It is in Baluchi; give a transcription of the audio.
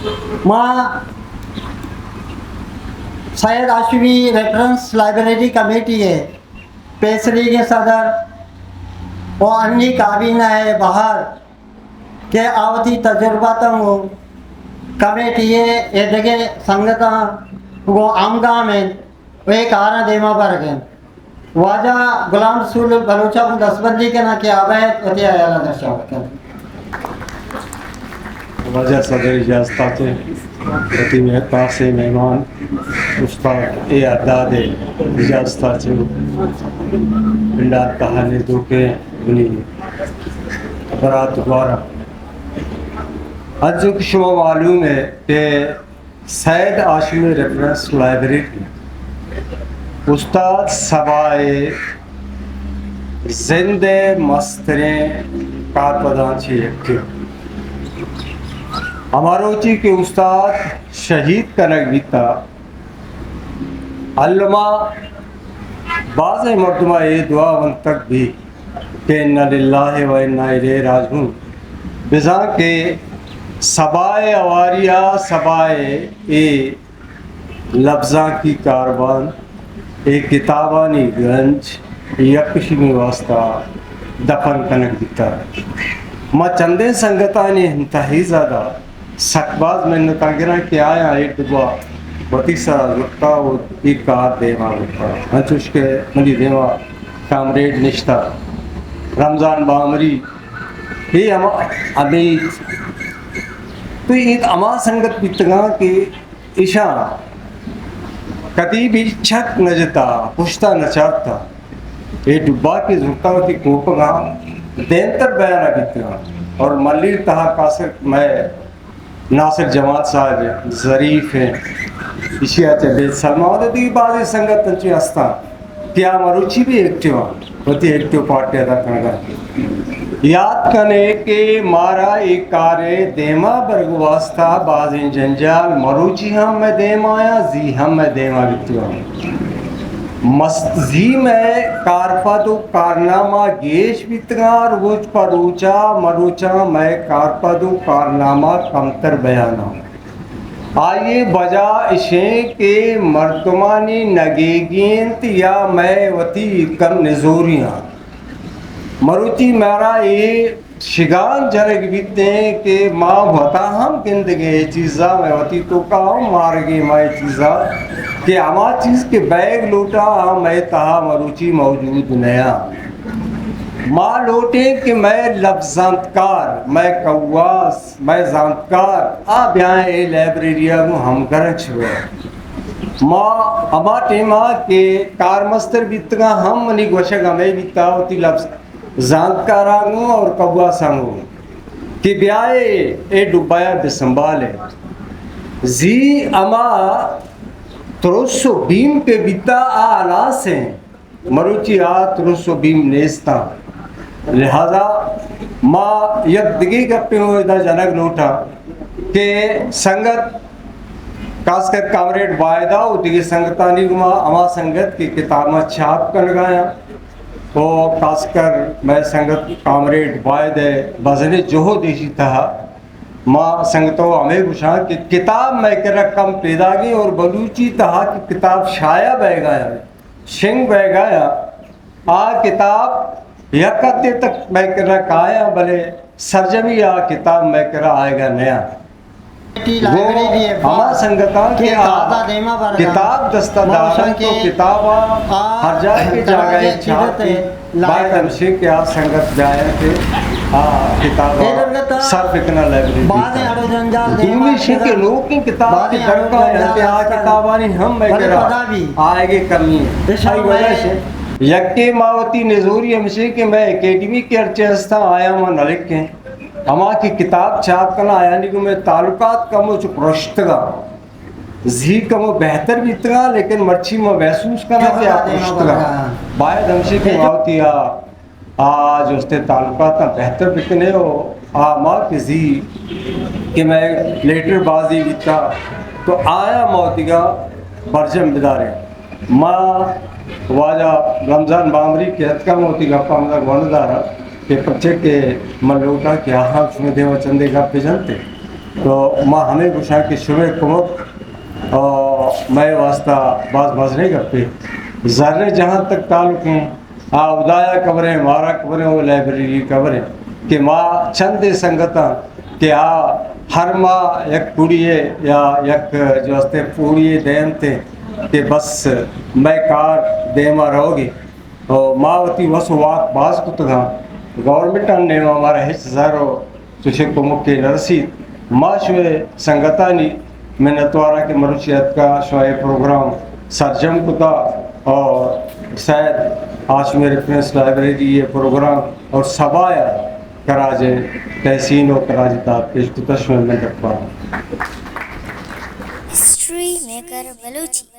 ما سید ہاشمی ریفرنس لائبریری کمیٹی ءِ پیسریگیں صدر و انی کابینہ ءِ بہر کہ آ وتی تجرباتاں گوں کمیٹی ءِ ایدگہ سنگتاں گوں ہمگام انت و اے کاراں دیما برگ انت۔ واجہ غلام رسول بلوچ ءَ گوں دستبندی کناں کہ آ بئیت وتی ہیال ءَ درشان بکنت۔ واجہ صدر اجازت ءَ چہ وتی مہتاسیں مہمان استاد اے حداد ءِ اجازت ءَ چہ پنڈال تہا نندوکیں منی برات گوارا، انچو کہ شما معلوم ہے کہ سید ہاشمی ریفرنس لائبریری استاد سبا ءِ زند ءِ مستریں کارپداں چہ یکے۔ ہما روچی کہ استاد شہید کنگ بیتا، الما بازیں مردماں اے دعا ونتگ بیت کہ انا للہ و انا الیہ راجعون، بزاں کہ سبا ءِ ہواری ءَ سبا ءِ اے لبزانکی کاروان، اے کتابانی گنج یک شیمی واسطہ دفن کنگ بیتا۔ ما چندیں سنگتانی انتہی زیادہ سک باز منتاں گراں کہ آیاں اے ڈبہ وتی سرا زرتا و اے کار دیما برتا۔ انچوش کہ منی دیما کامریڈ نشتا، رمضان بامری، اے ہما ہمے تو اے ہما سنگت بیتگاں کہ ایشاں کدی بھی چک نہ جتا، پشتا نہ چارتا۔ اے ڈبہ کہ زرتا وتی کوپگاں دیمتر بیانا بیتگاں اور ملیر تہا کاسر مئے ناصر جمال صاحب ہیں، ظریف ہیں، ایشی ءَ چہ بید سلمان و دیگہ بازیں سنگت انچیں ہستاں کہ آ مروچی بھی ایکٹیو ہیں، وتی ایکٹیو پارٹ ادا کنگا۔ یاد کنے کہ مارا اے کارے دیما برگ واسطہ بازیں جنجال مروچی ہم مئے دیما یا زی ہم مئے دیما بیتگاں۔ مست زی مئے کارپد و کارنامہ گیش بیتگاں، روچ پہ روچا مروچاں مئے کارپد و کارنامہ کمتر بیاناں۔ آئی ءِ وجہ اشیں کہ مردمانی نگیگی انت یا مئے وتی کم نزوریاں۔ مروچی مارا اے شگان جنگ بیتیں کہ ما وتا ہم گندگیں اے چیزا، مئے وتی توکا ہم مارگیں ما اے چیزا کہ ہما چیز کہ بیگ لوٹا، آ مئے تہا مروچی موجود نیا۔ ما لوٹیں کہ مئے لبزانتکار، مئے کواس، مئے زانتکار آ بیائیں اے لائبریری ءَ گوں ہمگرنچ بئے۔ ما ہما ٹیما کہ کارمستر بیتگاں ہم منی گوشگ ہمے بیتا وتی لبز زانتکاراں گوں اور کبواساں گوں کہ بیائے اے ڈبہ ءَ بہ سنبھالے۔ زی ہما ترس و بیم کہ بیتا آ ہلاس ہیں۔ مروچی آ ترس و بیم نیستاں۔ لہذا ما یک دگہ گپے ہوں ادا جنگ لوٹاں کہ سنگت، خاص کر کامریڈ واحدہ و دگہ سنگتانی گوما ہما سنگت کہ کتاباں چھاپ کنگایاں و خاص کر مئے سنگت کامریڈ واحد ءِ بزن جہد ایشی تہا ما سنگتو ہمے گوشاں کہ کتاب مئے کرا کم پیداگیں اور بلوچی تہا کہ کتاب شائع بیگایاں، شنگ بیگایاں، آ کتاب یک حدے تک مئے کرا کایاں، بلے سرجمی آ کتاب مئے کرا آئیگا نیاں۔ گوں ہما سنگتاں کہ آ کتاب دستا دارنت تو کتاب آ ہر جاگہ کہ جاگہ چھاپ باید ہمشی کہ آ سنگت جائیں کہ آ کتاب سر بکنا لائبریری۔ دومی شی کہ نوکیں کتاب کہ درکا انت، آ کتابانی ہم مئے کرا آئیگے کمی انت۔ آئی وجہ سے یکے ما وتی نزوری ہمشی کہ مئے اکیڈمی کہ ہرچے ہستاں آیاں ما نہ لکھیں۔ ہما کہ کتاب چھاپ کناں آیانی گوں مئے تعلقات کمو چو پرشتگاں۔ زی کمو بہتر بیتگاں، لیکن مرچی ما محسوس کناں کہ آ پرشتگاں۔ باید ہمشی کہ ما وتی آ آ جستے تعلقاتاں بہتر بکنے و آ ما کہ زی کہ مئے لیٹر بازی بیتا تو آیا ما وتیگا برجم بداریں۔ ما واجہ رمضان بامری کہ اتکا ما وتی گپا ہمدا گون دارا کہ پرچے کہ من لوٹاں کہ آہاں شمے دیما چندے گپ بجنتے۔ تو ما ہمے گوشاں کہ شمئے کمک، آ، مئے واسطہ باز مزنیں گپے۔ زر ءِ جہاں تک تعلق ایں، آ ہدایا کبریں، مارا کبریں، او لائبریری کبریں کہ ما چندے سنگتاں کہ آ ہر ماہ یک پوڑی ءِ یا یک جو استے پوڑی ءِ دینت کہ بس مئے کار دیما روگی۔ او ما وتی وس و واک باز کتگاں، گورنمنٹ ءِ نیما مارا ہچ زر و چوشیں کمکے نہ رسیت۔ ما شمئے سنگتانی منتواراں کہ مروچی اتکا، شما اے پروگرام سرجم کتا اور سید آ شمئے ریفرنس لائبریری ءِ پروگرام اور سبایا کراج ءِ تحسین و کراج ءِ داد پیش کتا۔ شمئے منتوار۔ History maker Balochi.